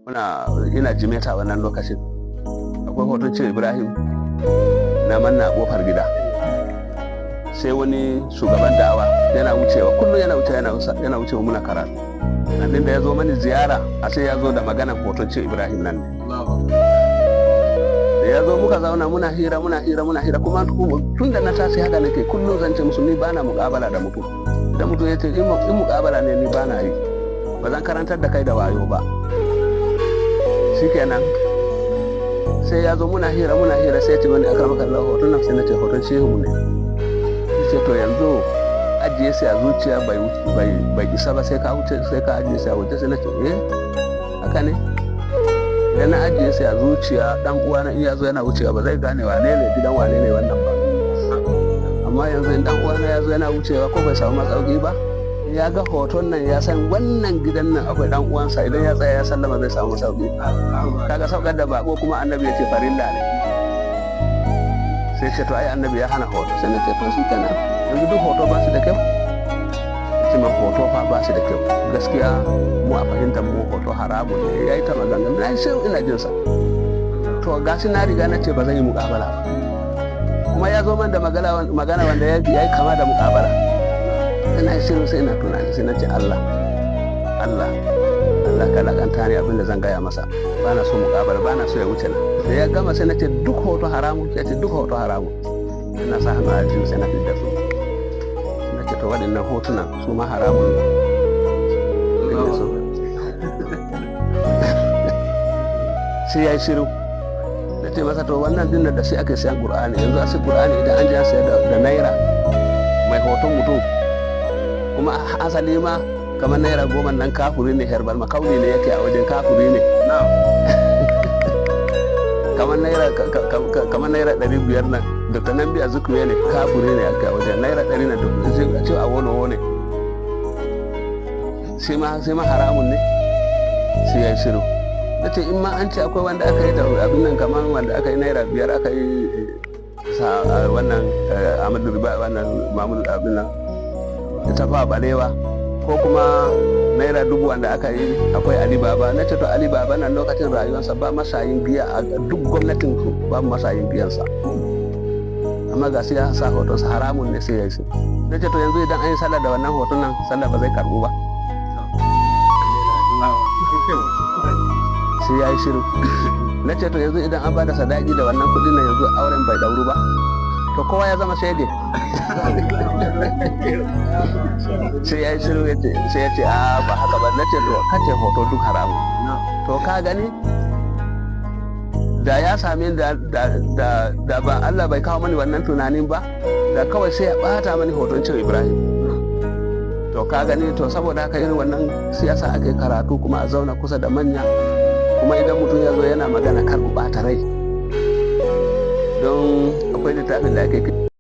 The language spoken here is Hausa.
Muna ina Jimeta wannan lokacin. Akwai hoton Chief Ibrahim na manna a kofar gida. Sai wani shugaban da'awa yana wucewa, kullum yana wucewa, yana wucewa muna karatu. Nan da ya zo mani ziyara, a sai ya zo da maganan hoton Chief Ibrahim nan ne. Da ya zo muka zauna muna hira, muna hira, muna hira. Kuma tun da na tashi haka nake, kullum zan ce musu ni bana muƙabala da mutum. Idan mutum ya ce in muƙabala ne, ni bana yi, ba zan karantar da kai da wayo ba. Shikenan, sai ya zo muna hira, muna hira, sai ya ce mani, "Akramaka Allah, hoton nan?" Sai na ce, "Hoton shehu ne." Ce, "To yanzu ajiye sai a zuciya bai isa ba, sai ka wuce, sai ka ajiye sai a waje?" Sai na ce, "Eh, haka ne. Idan na ajiye sai a zuciya, dan uwa na iya zo yana wucewa, ba zai gane wane ne gidan wane ne wannan ba. Amma yanzu in dan uwa na ya zo yana wucewa, ko bai samu masauki ba, ya ga hoton nan, ya san wannan gidan nan akwai dan uwansa. Idan ya tsaya ya sallama, zai samu masauki. Kaga saukar da bako kuma Annabi ya ce farilla ne." Sai ce, "To ai Annabi ya hana hoto." Sai na ce, "To shi kenan, yanzu duk hoto ba su da kyau?" Ce man, "Hoto fa ba su da kyau. Gaskiya mu a fahimtar mu hoto haramun ne." Yayi ta magana, na yi shiru ina jin sa. To gashi na riga na ce ba zan yi muƙabala ba, kuma ya zo man da magana wanda ya yi kama da muƙabala. Ina shiru, sai ina tunani, sai na ce, "Allah, Allah, Allah, ka lakanta ni abin da zan gaya masa. Ba na so muƙabala, ba na so ya wuce na." Da ya gama, sai na ce, "Duk hoto haramun?" Sai ce, "Duk hoto haramun." Sai na sa hannu a aljihu, sai na fidda su. Sai na ce, "To waɗannan hotunan su ma haramun ne." Sai ya yi shiru. Na ce masa, "To wannan din da sai ake sayan Qur'ani yanzu, a sai Qur'ani idan an je an sayar da naira mai hoton mutum, kuma asali ma kamar naira 10 nan kafuri ne, Herbert Macaulay ne yake a wajen, kafuri ne. Kamar naira 500 nan, Dr. Nnamdi Azikiwe ne, kafuri ne ake a wajen. Naira 100 na Dr. ce a wani ne, sai ma haramun ne." Sai ya yi shiru. Na ce, "In ma an ce akwai wanda aka yi da abin nan, kamar wanda aka yi naira 5, aka yi wannan Ahmadu Riba, wannan Mahmud, abin nan, Tafawa Balewa, ko kuma naira 1000 wanda aka yi akwai Ali Baba." Na ce, "To Ali Baba nan lokacin rayuwarsa ba mashayin giya a duk gwamnatin su, ba mashayin giyansa, amma ga sai ya sa hotonsa, haramun ne." Sai ya yi. Na ce, "To yanzu idan an yi sallah da wannan hoton nan, sallah ba zai karbu ba?" Sai ya yi shiru. Na ce, "To yanzu idan an ba da sadaki da wannan kudin na, yanzu auren bai dauru ba? To kowa ya zama shege." Sai ya yi shiru. Sai ya ce, "A, ba haka ba." Na ce, "To kace hoto duk haramu. To ka gani, da ya sami da ba Allah bai kawo mani wannan tunanin ba, da kawai sai ya bata mani hoton Chief Ibrahim. To ka gani, to saboda haka irin wannan siyasa ake karatu, kuma a zauna kusa da manya. Kuma idan mutum ya zo yana magana, kar ku bata rai, don akwai littafin da ake